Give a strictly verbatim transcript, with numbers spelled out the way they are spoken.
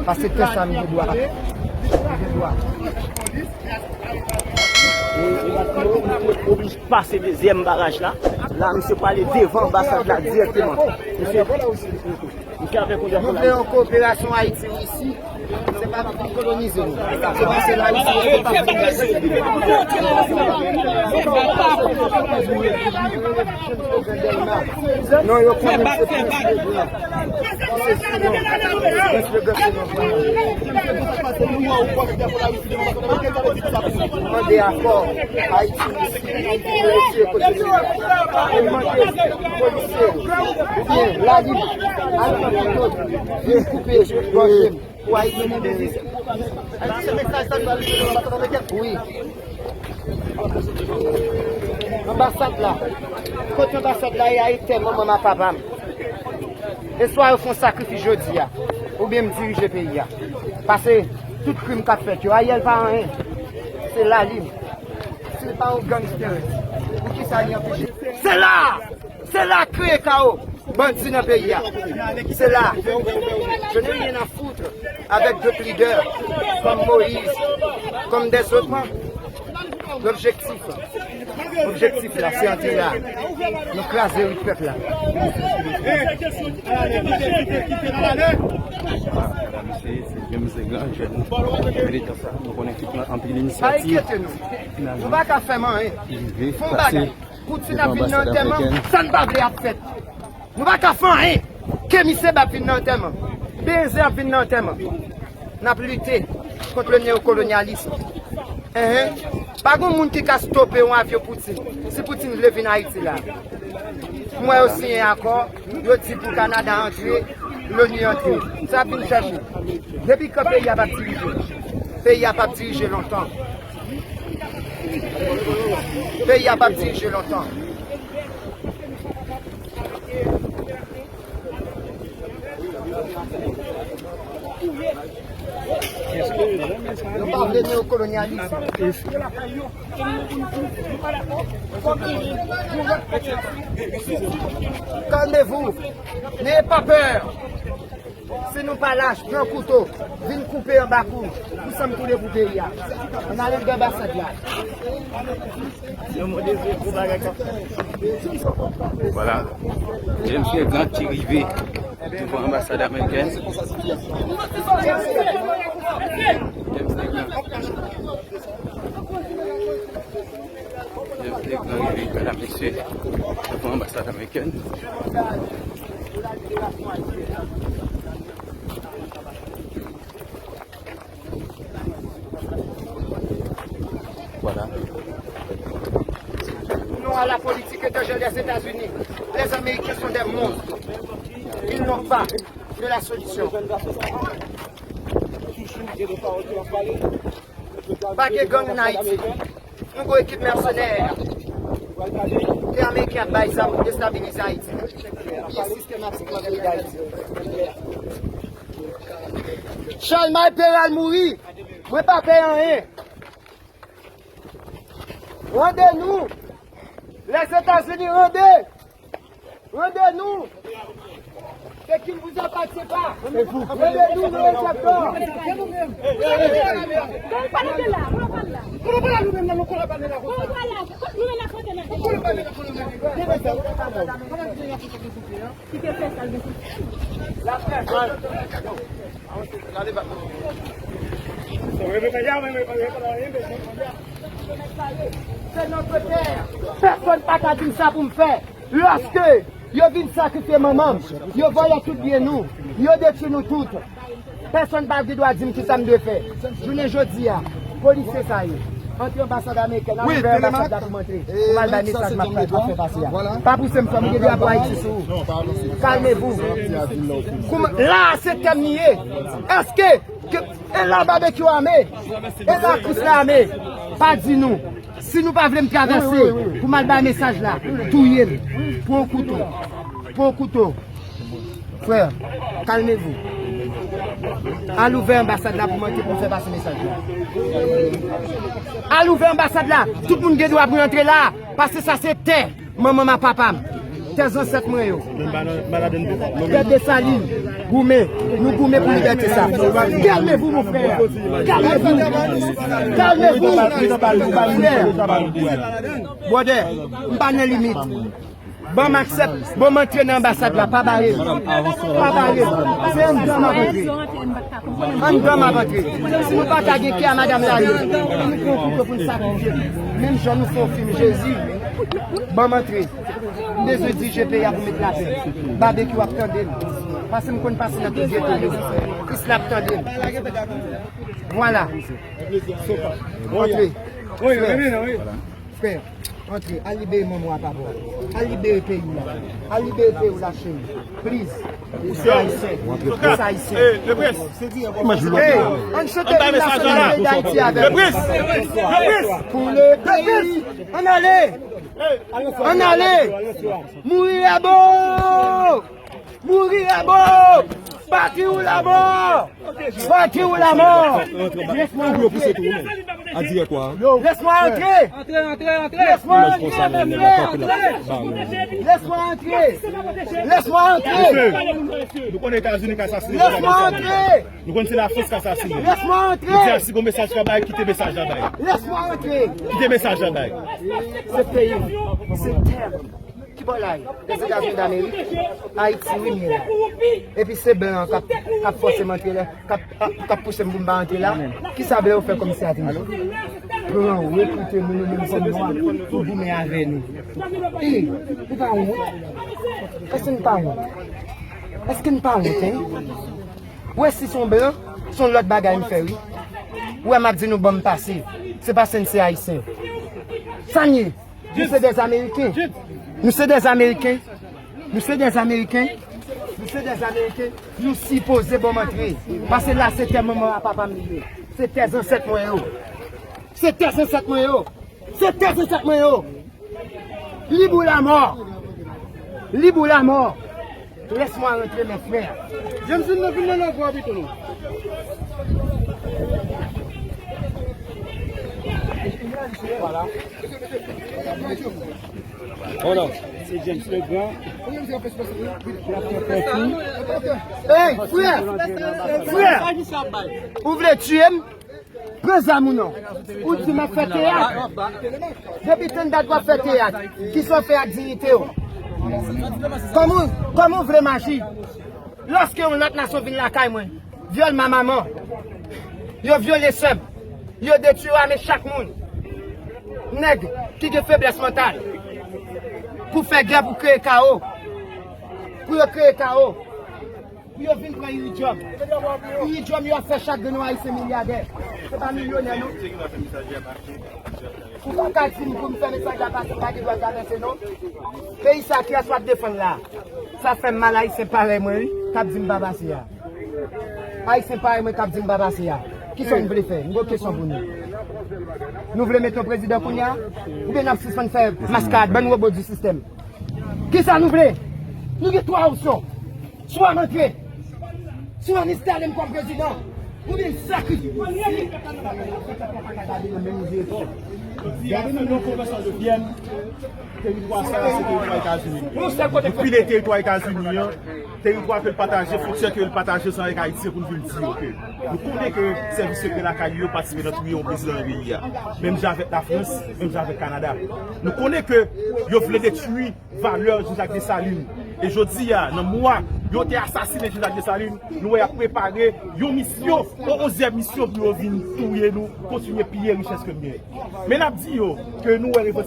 Paske tè sa m gen dwa. M gen dwa. E, e, misye oblije pase dezyèm baraj la. La, misye prale devan anbasad la dirèkteman. Misye, misye avèk yon... Nou vle yon koperasyon Ayiti, Risi. Se pa pou kolonize nou. Se pa se la, Risi, se pa pou nou. Non, yo konnen se pou mande akò Ayiti, Risi, pou retire kote nou. Mande polisye yo, oubyen Lalib, al pran metòd, vin koupe gòj m. Pou Ayiti. Wi. Anbasad la. Kote anbasad la ye a, e tè manman m ak papa m. E swa yo fè yon sakrifis jodi a, oubyen m dirije peyi a. Paske tout krim k ap fèt yo, Ariel pa anyen. Se Lalib. Se pa yon gangstè. Poukisa li anpeche? Se la! Se la k kreye kawo, bandi nan peyi a. Se la. Je n'ai rien à foutre avec d'autres leaders comme Moïse, comme des autres. L'objectif, objektif la, se antre la. Nou kraze rit pèp la. Mesye, se James Legrand, jèn militan sa. Nou konnen ki pran anpil inisyativ. Pa enkyete nou. Nou pa ka fè m anyen. Fè yon bagay. Poutine ap vin nan antèman, sa n pa vle ap fèt. Nou pa ka fè anyen. Kemi Seba ap vin nan antèman. Benzen ap vin nan antèman. N ap lite kont le neokolonyalis. Enhen. Pa gen moun ki ka stope yon avyon Poutine. Si Poutine vle vin Ayiti la. M wè yo siyen akò, yo di pou Kanada antre, Loni antre. Sa ap vin chèche. Depi kan peyi a p ap dirije? Peyi a p ap dirije lontan. Peyi a p ap dirije lontan. Yo pa vle neokolonyalis. Calmez-vous. N'ayez pas peur. Si nou pa lach, pran kouto, vin koupe anba kou. Pou sa m koule pou peyi a. Ann ale anba anbasad la. Voilà. James Legrand ki rive devan anbasad amerikèn. James Legrand. James Legrand rive, medam, mesye, devan anbasad amerikèn. Voilà. Non à la politique étrangère des États-Unis. Les Américains sont des monstres. Ils n'ont pas de la solution. Pa gen gang an Ayiti. Nou gon ekip mèsenè ke Ameriken ap bay zam pou destabilize Ayiti. Epi sistèm ap sipòte peyi Dayiti. Chalmay Peral mouri. Mwen pa pè anyen. Rande nou. Lèzetazini rande. Rande nou. Ce qui ne vous appartient pas. Rande nou, nou rejèktè. Pèsonn pa ka di m sa pou m fè. Lòske yo vin sakrifye manman m, yo vòlè tout byen nou, yo detwi nou tout. Pèsonn pa gen dwa di m kisa m dwe fè. Jounen jodi a, polisye sa yo antre anbasad amerikèn, al ouvè anbasad la pou m antre, pou m al bay mesaj m ap fè pase a. Pa pouse m, fanmi, gen drapo Ayiti sou ou. Calmez-vous. Kouman, la, se tèm li ye. Èske ke, e la babekyou ame? E la Kris la ame? Pa di nou. Si nou pa vle m travèse pou m al bay mesaj la, touye m. Pran kouto. Pran kouto. Frè, calmez-vous. Al ouvè anbasad la pou m antre pou m fè pase mesaj la. Al ouvè anbasad la. Tout moun gen dwa pou yo antre la. Paske sa se tè manman m ak papa m. Tè zansèt mwen yo. Pèp Desalin, goumen, nou goumen pou libète sa. Calmez-vous, mon frère. Calmez-vous. Calmez-vous. Frè, brother, m pa nan limit. Ban m aksè, ban m antre nan anbasad la, pa bare m. Pa bare m. Se anndan m ap antre. Anndan m ap antre. Si nou pa ta gen kè a madanm la, nou pran kouto pou n sakrifye. Menm jan nou fè yon fim Jezi, ban m antre. M bezwen dirije peyi a pou met lapè. Babekyou ap tande m. Paske m konn pase nan tout geto yo. Kris la ap tande m. Vwala. Antre. Frè. Frè. Antre. Al libere manman w a papa w. Al libere peyi w la. Al libere peyi w la, cheri. Please. Ou se ayisyen. Ou se ayisyen. Hey, ann chante im nasyonal peyi Dayiti avè m. Pou le peyi. Ann ale. Ann ale. Mouri abo! Mouri abo! Patri ou lamò! Patri ou lamò! Lès mwen antre! Lès mwen antre! Lès mwen antre, mesye! Lès mwen antre! Lès mwen antre! Nou konnen Etazini ka asasinen. Lès mwen antre! Nou konn se Lafrans k ap asasine. Lès mwen antre! Nou di a si gon mesaj ka bay, kite mesaj la bay. Lès mwen antre! Kite mesaj la bay. Se peyi m. Se tè m. Ki bò l a ye? Lèzetazini Damerik? Ayiti, wi, m ye la. Epi se blan an k ap, k ap fòse m antre la, k ap, k ap pouse m pou m pa antre la. Kisa blan yo fè kòmsi a te jwe? Blan yo rekrite moun yo menm kòm nwa pou goumen avè nou. E, nou pa wont? Èske n pa wont? Èske n pa wont, en? Ou wè si se yon blan, se yon lòt bagay m fè, wi. Ou wè m ap di nou ban m pase. Se paske n se ayisyen. Sa n ye? Nou se dèz Ameriken. Nou se dèz Ameriken. Nou se dèz Ameriken. Nou se dèz Ameriken. Nou sipoze ban m antre. Paske la se tè manman a papa m li ye. Se tè zansèt mwen yo. Se tè zansèt mwen yo. Se tè zansèt mwen yo. Lib ou lamò. Lib ou lamò. Lès mwen rantre, mes frères. James, nou vin nan lògò pito nou. Vwala. Vwala. Se James Legrand. Hey, frè! Frè! Ou vle tiye m? Pran zam ou non. Ou di m ap fè teyat. Depi tann dat w ap fè teyat, kisa w fè ak diyite w? Kòman, kòman w vle m aji? Lòske yon lòt nasyon vin lakay mwen, vyòl ma manman, yo vyole sè m, yo detwi ame chak moun. Nèg ki gen feblès mantal pou fè gè, pou kreye kawo, pou yo kreye kawo. Pou yo vin pran iridyòm. Iridyòm yo ap fè chak grenn ayisyen milyadè. Se pa milyonè, non. Ou pa ka di m pou m fè mesaj la pase, m pa gen dwa travèse, non. Peyi sa, kiyès w ap defann la? Sa fè m mal, ayisyen parèy mwen, wi, k ap di m pa pase a. Ayisyen parèy mwen k ap di m pa pase a. Kisa n vle fè? M gon kesyon pou nou. Nou vle mete yon prezidan kounye a? Oubyen n ap sispann fè maskad, bann wobo di sistèm? Kisa nou vle? Nou gen twa opsyon. Swa m antre, swa n enstale m kòm prezidan, oubyen n sakrifye. Gade nan yon konvansyon de Vyèn, teritwa sa a se teritwa Etazini. Nou pile teritwa Etazini an, teritwa ke l pataje, fwontyè ke l pataje sa avèk Ayiti, pou n vin di yo ke nou konnen ke sèvis sekrè lakay yo patisipe nan touye yon prezidan nan peyi a. Menm jan avèk Lafrans, menm jan avèk Kanada. Nou konnen ke yo vle detwi valè Jean-Jacques Dessalines. E jodi a, nan mwa yo te asasinen Jean-Jacques Dessalines, nou wè y ap prepare yon misyon, yon onzyèm misyon pou yo vin touye nou, kontinye piye richès ke n genyen. Men n ap di yo ke nou wè revandik